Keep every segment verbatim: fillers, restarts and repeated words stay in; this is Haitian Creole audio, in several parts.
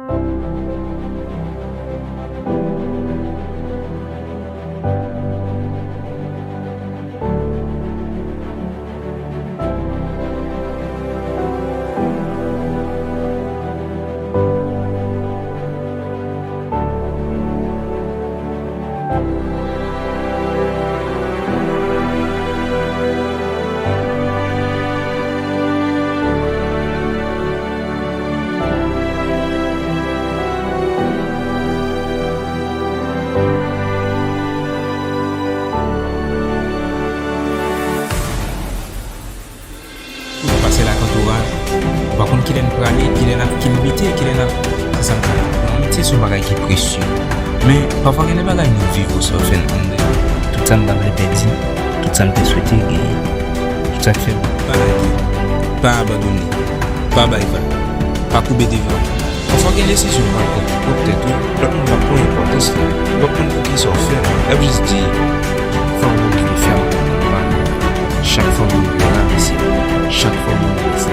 Ou pase la kantora, ou pa konn kilè n prale, kilè n ap kilbite, kilè n ap... Se sa m di. Yon amitye se yon bagay ki presye. Men, pafwa gen de bagay nou viv oswa fè n anndan. Tout sa m ta vle pèdi, tout sa m te swete genyen, tout sa k fè m... Pa lage, pa abandone, pa bay vag, pa koube devan. Pafwa gen desizyon w pral pran pou pwòp tèt ou, lòt moun p ap pran enpòtans li. Ou p ap konn poukisa w fè l. L ap jis di, fè yon moun ki vle fè a, pa nou. Chak fwa moun vle rabese, chak fwa moun vle fè.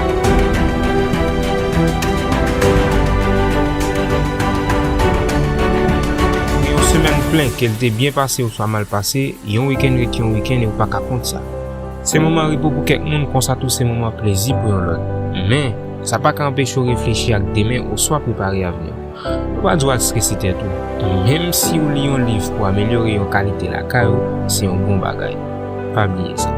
Gen yon semèn plen, ke l te byen pase oswa mal pase, yon wikenn ret yon wikenn e w pa ka kont sa. Se moman repo pou kèk moun, konsa tou se moman plezi pou yon lòt. Men, sa pa ka anpeche w reflechi ak demen oswa prepare avni w. Yo pa di w al strese tèt ou. Menm si w li yon liv pou amelyore yon kalite lakay ou, se yon bon bagay. Pa bliye sa.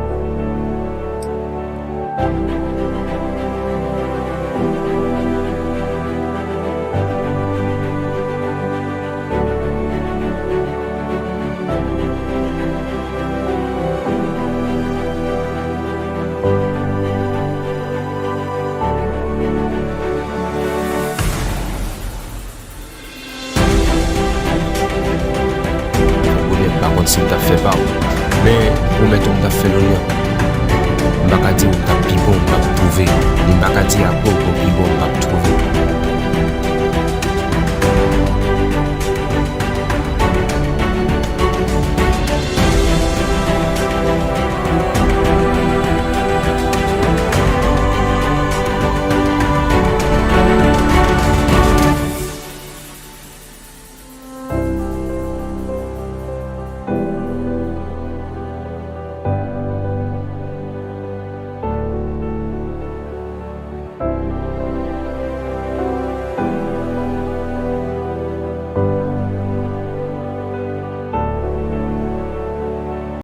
Bonè, m pa konn si m t ap fè pa w, men pwomèt ou m t ap fè lonè. M pa ka di w m t ap pi bon, m p ap twouve, ni m pa ka di apre w pou pi bon, m p ap twouve.